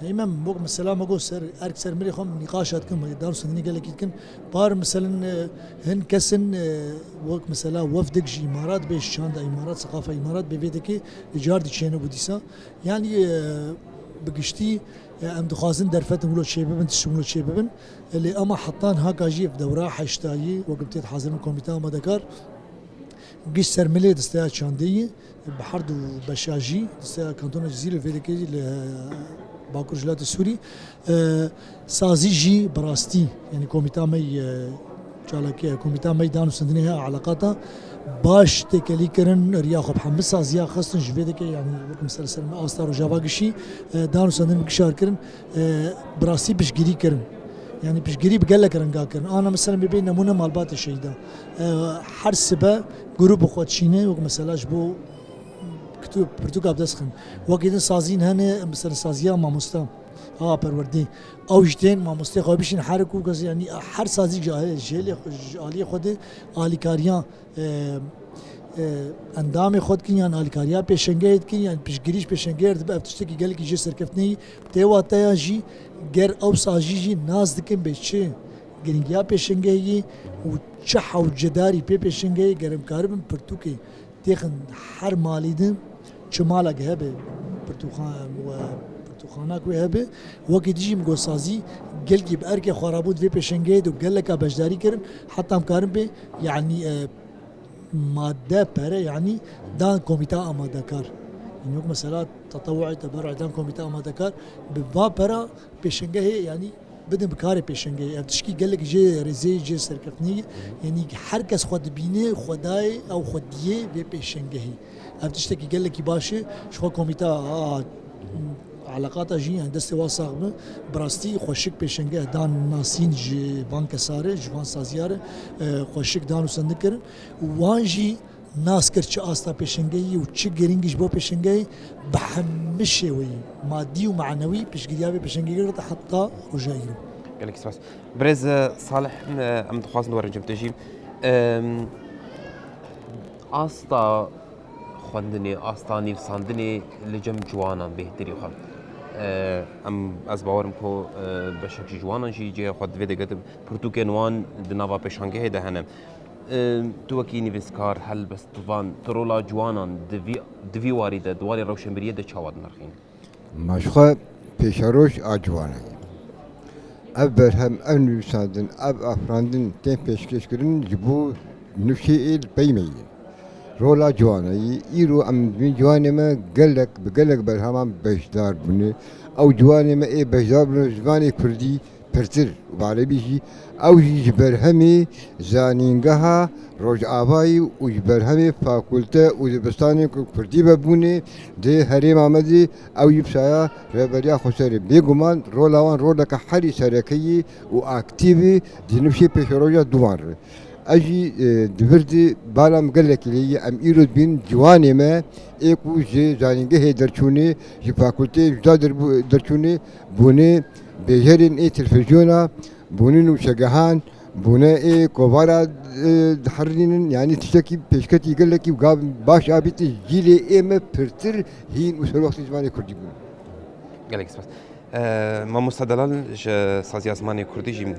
Ê me wek mesela me got ser, erk ser mirê xwe nîqaşa dikin, me dar sendinî gelekî dikin. Par meselen, e, hin kesin, e, wek mesela wefdek ji Îmarat bê, ji çanda Îmarat, seqafa Îmarat bê vê dekê, e, car diçêne bû dîsa. Yanî, e, bi giştî, e, em dixwazin derfetin wilo çê bibin, tiştin wilo çê bibin. E, lê ama hetan haka jî ev dewra heştayî, wek em têt hazirin komîta amadekar. Giş ser milê desteya çandê yî, bi her du beşa jî, desteya Kantona Cizîrê vê dekê jî li Bakur Rojhilatê Sûrî, e, sazî jî bi rastî, yanî komîta me yî, e, çalakî, komîta me yî dan û sendinê heye eleqata baş têkelî kirin, riya xwe bi hemî saziya xistin ji vê dekê, yanî wek mesela ser me asta Rojava gişî, e, dan û sendin bi gişar kirin, e, bi rastî piştgirî kirin. Yanî piştgirî bi gelek renga kirin. Ana mesela bê nemûne malbatê şehîda. E, her sibe grûp bi xwe dişîne, wek mesela ji bo kitû-, pirtûka bi dest xin. Wekî din sazîn hene, mesela saziya mamosta, a perwerdê. Ew jî tên mamostê xwe bişîn her ku kes, yanî her sazî ji alê-, ji alê-, ji aliyê xwe de alîkariya, e, e, endamê xwe dikin, yan alîkariya pêşengehê dikin, yan piştgirî ji pêşengehê re dibe. Ev tiştekî gelekî jê serkeftinê yî. Tê wateya jî ger ew sazî jî nas dikin bê çi girîngiya pêşengehê yî û çi hewcedarî pê pêşengehê, ger em karibin pirtûkê têxin her malî din, çi malek hebe, pirtûxan-, we-, pirtûxanak wê hebe, wekî dijî min got sazî gelkî bi erkê xwe rabû di vê pêşengehê de û geleka beşdarî kirin, heta em karin pê, yanî, e, madde pere, yanî dan komîta amadekar. Yanî wek mesela tetewuê teberruê dan komîta amadekar, bi va pera pêşengehê, yanî bidin bi karê pêşengehê. Ev tişkî gelek jê rêzê, jê serkeftinê ye. Yanî her kes xwe dibîne, xwe dayê, ew xwe diyê vê pêşengehê. Ev tiştekî gelekî baş e. Ji xwe komîta a, eleqata jî, yanî destê wa sax be. Bi rastî xweşik pêşengeh dan nasîn ji van kesa re, ji van saziya re, e, xweşik dan û sendin kirin. Û wan jî nas kir çi asta pêşengehî û çi girîngî ji bo pêşengehê bi hemî şêweyî madî û manewî piştgiriya vê pêşengehê girte heta roja îro. Gelek spas. Birêz, e, Salih, e, em dixwazin werin cem te jî. Em, asta xwendinê, asta nivîsandinê li cem ciwanan bêhtirî xwe. E, em, ez bawer im ku, e, beşek ji ciwanan jî cihê xwe divê de girtin. Pirtûkên wan di nava pêşangehê de hene. E, tu wekî nivîskar, helbestvan, tu rola ciwanan di vî, di vî warî de, di warê rewşenbîriyê de çawa dinirxînî? Ma ji xwe pêşeroj a ciwanan ye. Ev berhem, ev nivîsandin, ev afirandin tên pêşkêşkirin ji bo nifşê ê li pey me ye. Rola ciwana ye. Îro em dibînin ciwanê me gelek, bi gelek berheman beşdar bûne. Ew ciwanê me ê beşdar bûne zimanê kurdî pirtir û bi erebî jî, ew jî ji berhemê zanîngeha Rojavayî û ji berhemê fakulte û dibistanên ku kurdî vebûne di herêma me de, ew jî bi saya Rêveberiya Xweserê. Bêguman rola wan roleke herî sereke ye û aktîf e di nifşê pêşeroja di wan re. Ez jî, e, di vir de bala min gelekî lê ye. Em îro dibînin ciwanê me ê ku ji zanîngehê derçûne, ji fakulteyê cuda derbû-, derçûne, bûne Bêjerên ê televîzyona bûne nûçegehan, bûne ê kovara, e, diherînin, yanî tiştekî pêşketî gelekî ga-, baş a bîte cîlê ê me pirtir hîn û serwextê zimanê kurdî bûn. Gelek spas. E, mamoste Delal ji Saziya Zimanê Kurdî jî.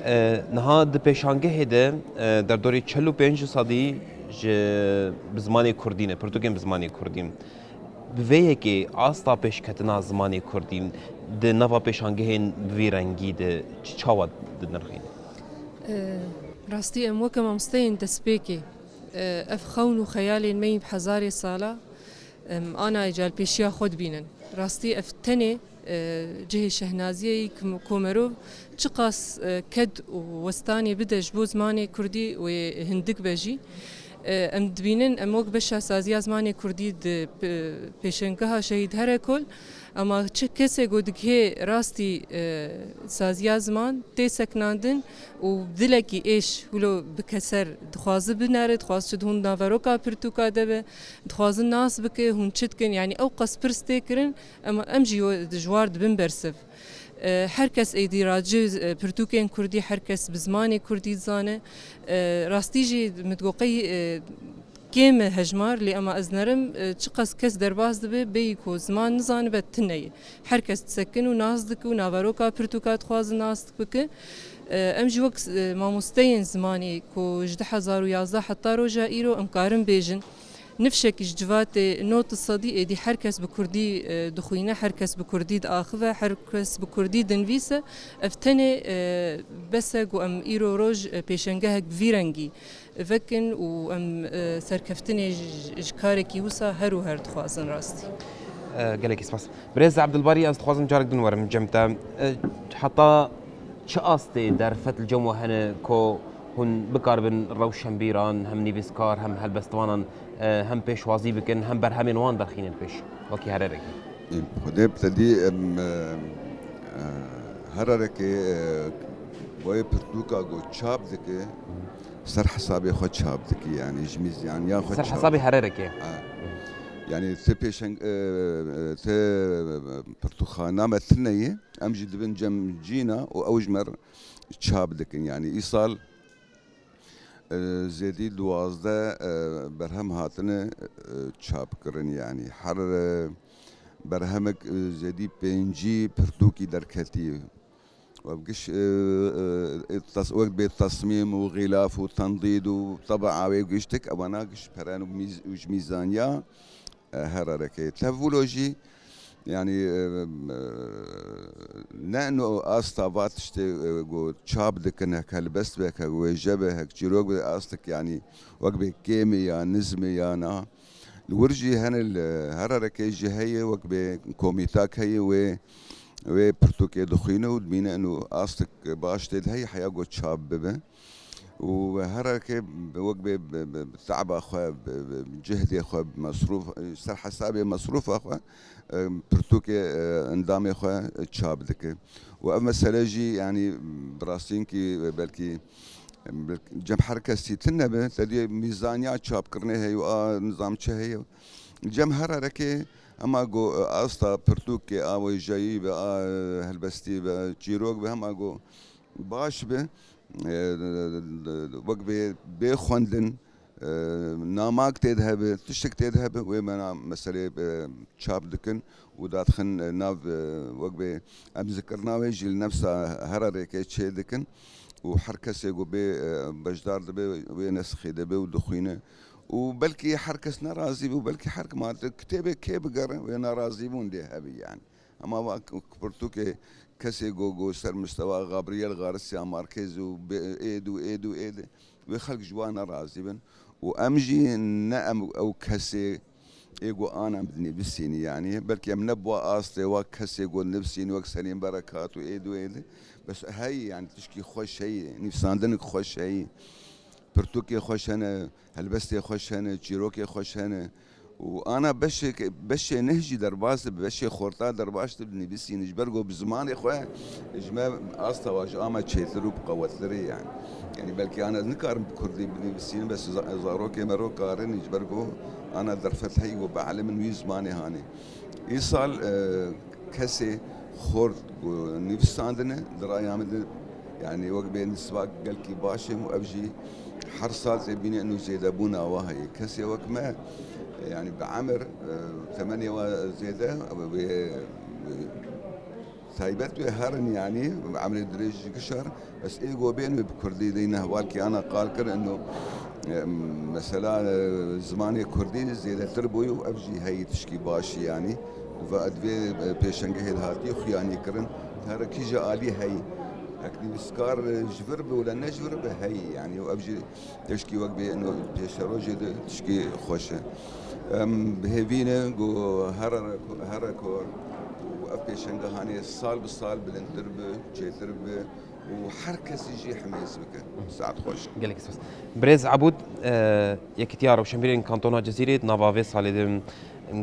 E, niha di pêşangehê de, e, derdorê çil û pênc sedî ji bi zimanê kurdî ne, pirtûkên bi zimanê kurdî. Bi vê yekê asta pêşketina zimanê kurdî di nava pêşangehên bi vî rengî de çi, çawa dinirxîne? E, rastî em weke mamosteyên destpêkê, e, ev xewn û xeyalên me yî bi hezarê sala, em, ana êca li pêşiya xwe dibînin. Rastî ev tenê, e, cihê şehnaziyê yî ku, ku merov çiqas, e, ked û westanê bide ji bo zimanê kurdî wê hindik be jî. E, em dibînin, em wek beşa saziya zimanê kurdî di p-, pêşengeha Şehîd Herekol, ema çi kesê ku digihê rastî, e, saziya ziman tê sekinandin û dilekî êş wilo bike ser, dixwazi binere, dixwaz çi di hûn naveroka pirtûka de be, dixwazin nas bike, hûn çi dikin, yanî ew qas pirs tê kirin, em, em jî we-, ji war dibin bersiv. E, her kes êdî racî, e, pirtûkên kurdî, her kes bi zimanê kurdî dizane. E, rastî jî min digot qey, e, kêm e hejmar, lê ema ez nerim, e, çiqas kes derbas dibe, bêyî ku ziman nizanibe tune ye. Her kes disekin û nas dike û naveroka pirtûka dixwaze nas bike. E, em jî wek, e, mamosteyên zimanî ku ji du hezar û yazdeh heta roja îro em karin bêjin, nifşekî ji civatê nod sedî êdî her kes bi kurdî, e, dixwîne, her kes bi kurdî diaxive, her kes bi kurdî dinivîse. Ev tenê, e, bes e ku em îro roj, e, pêşengehek bi vî rengî vekin û em, e, serkeftinê ji, ji karekî wisa her û her dixwazin rastî. E, gelekî spas. Birêz Ebdulbarî, ez dixwazim carek din werim cem te. E, heta çi astê derfet li cem we hene ku hûn bikaribin rewşenbîran, hem nivîskar, hem helbestvanan, e, hem pêşwazî bikin, hem berhemên wan derxînin pêş, wekî hererekî? Ê, Xwedê bi te dî, em, e, e, hererekê, e, wê pirtûka ku çap dike, ser hesabê xwe çap dike, yanî ji mîzaniya xwe Ser çap hesabê dike. Hererekê. Ha. Yanî ti pêşeng-, e, e, ti, e, pirtûkxana me tune ye, em jî dibin cem cîna û ew ji me re çap dikin. Yanî îsal, e, zêdî duwazdeh, e, berhem hatine, e, çapkirin, yanî her, e, berhemek, e, zêdî pêncî pirtûkî derketî. Wek giş, e, e, e, tas-, wek bê tesmîm û xîlaf û tendîd û teba wê giştik, ewana giş peren û mîz-, û ji mîzaniya, e, hererekê. Tev wilo jî, yanî, e, e, ne no asta va tiştê, e, ku çap dikin, hek helbest be, hek wêje be, hek çîrok be, astik, yanî wek bê kêmî ya nizmî ya na. Li wir jî hene li hererekê jî heye, wek bê komîtak heye, wê, wê pirtûkê dixwîne û dibîne eno astik baş tê de heye, heya ku çap bibe. Û hererekê wek bê bi, bi, bi te'ba xwe, bi, bi, bi cihdê xwe, bi mesrûf, ser hesabê mesrûfa xwe, e, pirtûkê, e, endamê xwe çap dike. Û ev mesele jî, yanî, bi rastînkî belkî Em, cem her kesî tune be, te dê mîzaniya çapkirinê heye û a nizam çi heye. Cem hererekê hema ku, e, asta pirtûkê a wêjeyî be, a, e, helbestî be, çîrok be, hema ku baş be, e, wek bê, bê xwendin, e, namak tê de hebe, tiştek tê de hebe, wê mena meselê, e, çap dikin û dadixin, e, nav, e, wek bê em zikirina wê jî li nefsa hererekê çê dikin. Û her kesê ku bê, e, beşdar dibe, wê nesxê dibe û dixwîne. Û belkî her kes nerazî bû, belkî her ma kitêbê kê bigere, wê nerazîbûn dê hebî yani. Ama va k-, pirtûkê kesê ku, ku ser mistewa Gabriel Garcia Marquez û bê-, êd û êd û êd, wê xelk ji wan nerazî bin. Û em jî ne em ew kesê ê ku ana em dinivîsînî, yanî belkî em ne bi wa astê wa kesê ku nivîsînî wek Selîm Berekat û êd û êd, bes heyî, yanî tişkî xweş heyî, nivîsandinik xweş heyî, pirtûkê xweş hene, helbestê xweş hene, çîrokê xweş hene û ana beşê, beşê neh jî derbas dibe, beşê xorta derbas dibe dinivîsînî, ji ber ku bi zimanê xwe ji me asta wa ji a me çêtir û bi qewettir e, yanî. Yanî belkî ana nikarim bi kurdî binivîsînim, bes za-, zarokê me ro karin, ji ber ku ana derfet heyî ku bielimin wî zimanê hanê. Îsal, e, kesê Xort ku nivîsandine, di raya min de, yanî wek bê nisbak gelkî baş e û ev jî her sal zêbîne û zêdebûna wa heye. Kesê wek me, yanî bi emir, e, temenê wa zêde, wê, wê, taybet wê herin, yanî emrê dirêj ji gişar. Bes ê go bên wê bi kurdî deyne hevalkî ana qal kir, ino, e, mesela, e, zimanê kurdî zêdetir bûyî û ev jî heyî tişkî başî, yanî. Va divê, e, pêşengehê de hatî xuyanî kirin, her kîje alî heyî. Hek nivîskar, e, ji vir bi wile ne ji vir bi heyî, yanî, û ev jî tişkî wek bê, ino, pêşerojê de tişkî xweş e. Em bi hêvî ne ku here, here ku ev pêşengehanê sal bi sal bilindtir bi, çêtir bi û her kesî jî himêz bike. Saet xweş. Gelek spas. Birêz Ebûd, e, Yekîtiya Rewşenbîrên Kantona Cizîrê di nava vê salê de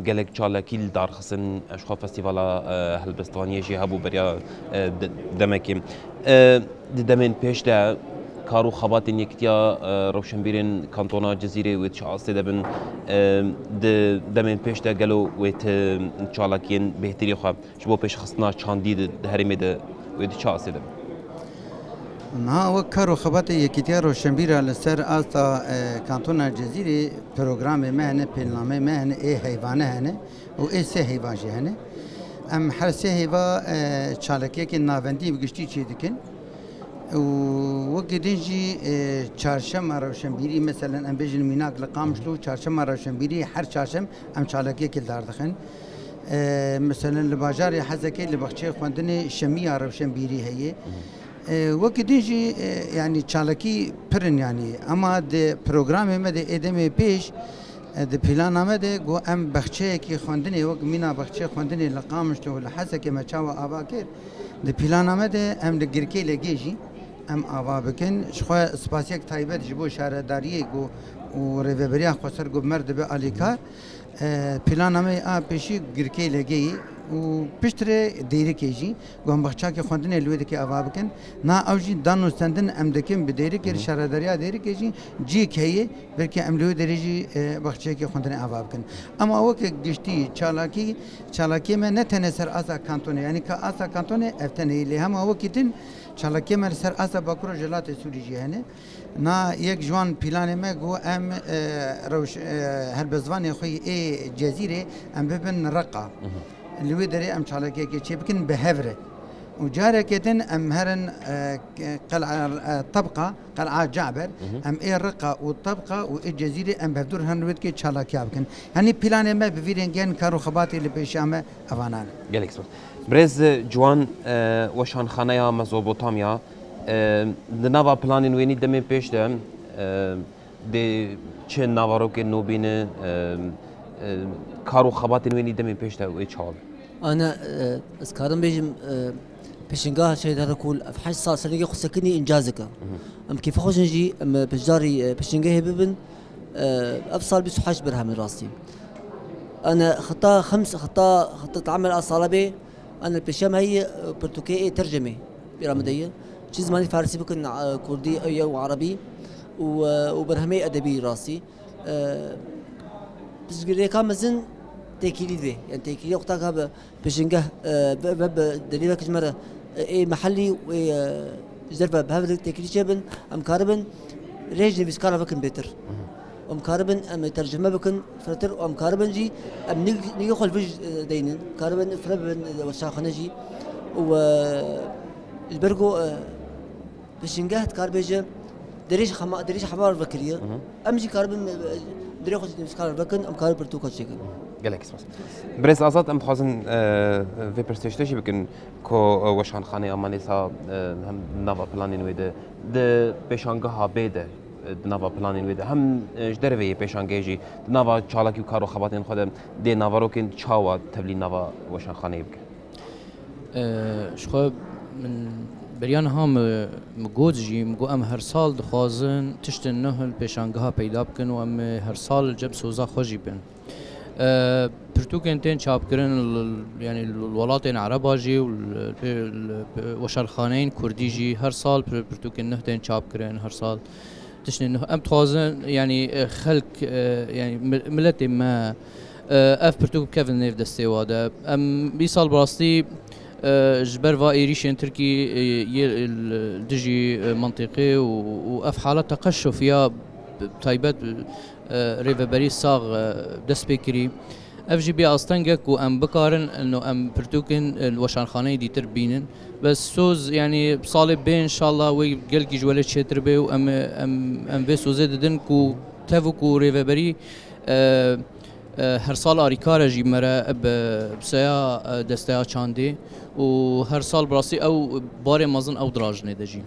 gelek çalakî li dar xistin, ji xwe festîvala, e, helbestvaniyê jî hebû beriya, e, de-, demekê. E, di demên pêş de kar û xebatên Yekîtiya, e, Rewşenbîrên Kantona Cizîrê wê çi astê de bin, e, di demên pêş de gelo wê ti çalakiyên bêhtirî xwe ji bo pêşxistina çandî di, di herêmê de wê di çi astê de bin? Niha wek kar û xebatê Yekîtiya Rewşenbîra li ser asta, e, Kantona Cizîrê programê me hene, pêlnameyê me hene, ê heyvane hene û ê sê heyva jî hene. Em her sê heyva, e, çalakiyekên navendî bi giştî çê dikin. Û wekî din jî, e, çarşema rewşenbîrî, meselen, em bêjin mînak li Qamişlo, çarşema rewşenbîrî her çarşem em çalakiyekê li dar dixin. E, meselen, li bajarê Hezekê li baxçeyê xwendinê şemiya rewşenbîrî heye. E, wekî din jî, e, yanî çalakî pir in, yanî, ema di programê me de ê demê pêş, e, di plana me de ku em baxçeyekî xwendinê, wek mîna baxçeyê xwendinê li Qamişlo û li Hezekê me çawa ava kir, di plana me de em li Girkê Legê jî em ava bikin. Ji xwe spasiyek taybet ji bo şaredariyê ku û rêveberiya xweser ku bi me re dibe alîkar. E, plana me a pêşî Girkê Legê yî û piştre Dêrikê jî, ku em baxçakê xwendinê li wê dikê ava bikin. Na ew jî danûstendin em dikin bi Dêrikê, Hı hı. şaredariya Dêrikê jî cihek heye, belkî em li wê derê jî, e, baxçeyekê xwendinê ava bikin. Ema weke giştî çalakî, çalakiyê me ne tenê ser asta kantonê, yanî ka asta kantonê ev tenê yî, lê hema wekî din çalakiyê me li ser asta Bakur û Rojhilatê Sûrî jî hene. Na yek ji wan planê me ku em, e, rewş-, e, helbestvanê xwe yê ê Cezîrê em bibin Reqa. Mhm. Li wê derê em çalakiyekê çêbikin bi hev re. Û careke din em herin, e, Qel'a, e, Tebqa, Qel'a Caber, Mhm. em ê Reqa û Tebqa û ê Cezîrê em bi hevdû re herin wê dikê çalakiya bikin. Yanî planê me bi vî rengî hene, kar û xebatê li pêşiya me evanan e. Gelek spas. Birêz Ciwan, e, Weşanxaneya Mezopotamya, e, di nava planên wênî demên pêş de, e, dê çi navarokên nû bîne, e, e, kar û xebatên wênî demên pêş de wê çawa be? Ana, e, ez karim bêjim, e, pêşengeha şehîd Herekûl ev heşt sal serengê xwe sekinî încazek e. Mhm. Em kêfa xwe jî em beşdarî, e, pêşengehê bibin. E, ev sal bîst û heşt berhem in rastî. Ana xita xems, xita, xita emel a sala bê, ana pêşiya me heye, e, pirtûkê ê tercemê bîra min de ye. Çi zimanî farsî bikin, e, kurdî, e, û erebî û, e, û berhemê edebî rastî. E, pirsgirêka mezin têkilî divê. Yani têkilî wexta ka bi pêşengeh, e, ve, ve bi delîlek ji me re, e, ê mehellî û ê, e, ji derve bi hev re têkilî çêbin, em karibin rêj nivîskara bikin bêtir. Mhm. Em karibin em ê tercime bikin firtir û em karibin jî em nig-, nigê xwe li vir, e, deynin. Karibin fire bibin, e, weşanxane jî. Û, e, li ber ku, e, Pêşingeh dikar bêje, dirêj xema-, dirêj hema vekiriye. Mhm. Em jî karibin, e, dirê xwe jî nivîskar vekin, em karibin pirtûka çêkin. Gelek spas. Birêz Azad, em dixwazin, e, vê pirsê ji te jî bikin ku, e, weşanxaneya Manêsa, e, hem nava planên wê de, di pêşangeha bê de, e, di nava planên wê de, hem, e, ji derveyê pêşangehê jî, di nava çalakî û kar û xebatên xwe de dê navarokên çawa tevlî nava weşanxaneyê bike? E, ji xwe min beriya niha mi, mi got jî, mi got em her sal dixwazin tiştên nuh li pêşangeha peyda bikin û em ê her sal li cem soza xwe jî bin. E, pirtûkên tên çapkirin, l-, l-, yanî li welatên Ereba jî û li, li, li weşanxaneyên Kurdî jî her sal pir-, pirtûkên nuh tên çapkirin, her sal tiştên nuh. Em dixwazin, yanî, e, xelk, e, yanî mi-, miletê me, e, ev pirtûk bikevin nêv destê wa de. Em vî sal bi rastî E, ji ber va êrîşên Tirkî, e, yê li dijî, e, mentiqê û, û ev halet teqeşuf ya taybet, e, rêveberî sax, e, dest pê kirî. Ev jî bê astengek ku em bikarin, ino em pirtûkên, e, li weşanxaneyê dîtir bînin. Bes soz, yanî salê bê înşallah wê gelkî ji welê çêtir bê û em, em, em vê sozê didin ku tev û ku rêveberî, e, e, her sal arîkar e jî me re bi, bi seya, e, desteya çandê û her sal bi rastî ew barê mezin ew dirajinê de jî.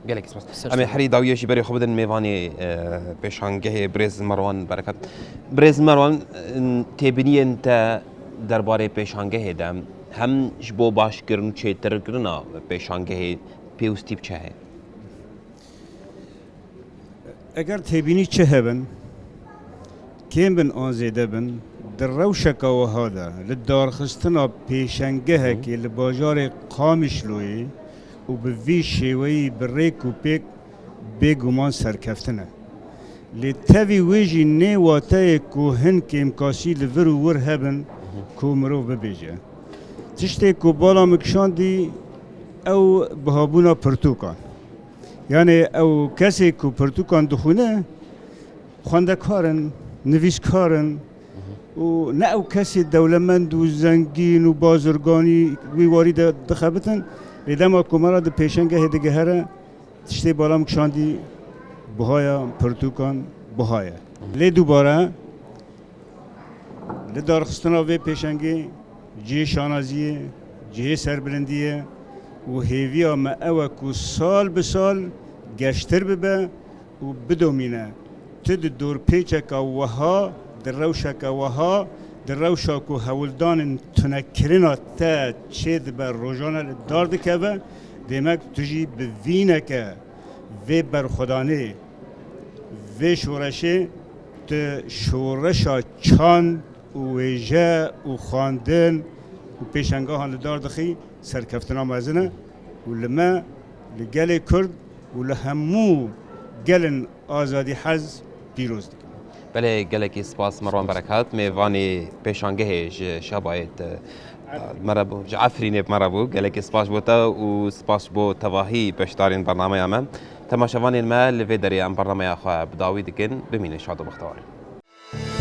Gelek spas. Ser Em ê serê. herî dawiyê jî berê xwe bidin mêvanê, e, pêşangehê birêz Merwan Berekat. Birêz Merwan, e, têbîniyên te derbarê pêşangehê de hem ji bo başkirin û çêtirkirina pêşangehê pêwistî bi çi heye? Eger têbînî çi hebin, kêm bin an zêde bin, di rewşeka wiha de li darxistina pêşengehekê li bajarê Qamişloyê û bi vî şêweyî bi rêk û pêk bêguman serkeftin e. Lê tevî wê jî nê wateyê ku hin kêmkasî li vir û wir hebin ku mirov bibêje. Tiştê ku bala min kişandî ew bihabûna pirtûkan. Yanê ew kesê ku pirtûkan dixwîne, xwendekar in, nivîskar in û ne ew kesê dewlemend û zengîn û bazirganî wî warî de dixebitin. Lê dema ku me re di pêşengehê digihere, tiştê bala min kişandî buha ye, pirtûkan buha ye. Lê dubare Li darxistina vê pêşengê cihê şanaziyê, cihê serbilindiyê û hêviya me ew e ku sal bi sal geştir bibe û bidomîne. Tu di dorpêçeka wiha, di rewşeke wiha, di rewşa ku hewldanên tunekirina te çêdibe rojane li dar dikeve, demek tu jî bi vîneke vê berxwedanê, vê şoreşê, tu şoreşa çand û wêje û xwendin û pêşengehan li dar dixî, serkeftina mezin e û li me, li gelê Kurd û li hemû gelên azadîhez pîroz dikim. Belê, gelekî spas Merwan Berekat, mêvanê pêşangehê ji Şabayê te, me re bû, ji Efrînê bi me re bû. Gelekî spas bo te û spas bo tevahî beşdarên bernameya me. Temaşevanên me, li vê derê em bernameya xwe bi dawî dikin. Bimînin şad û bextewar.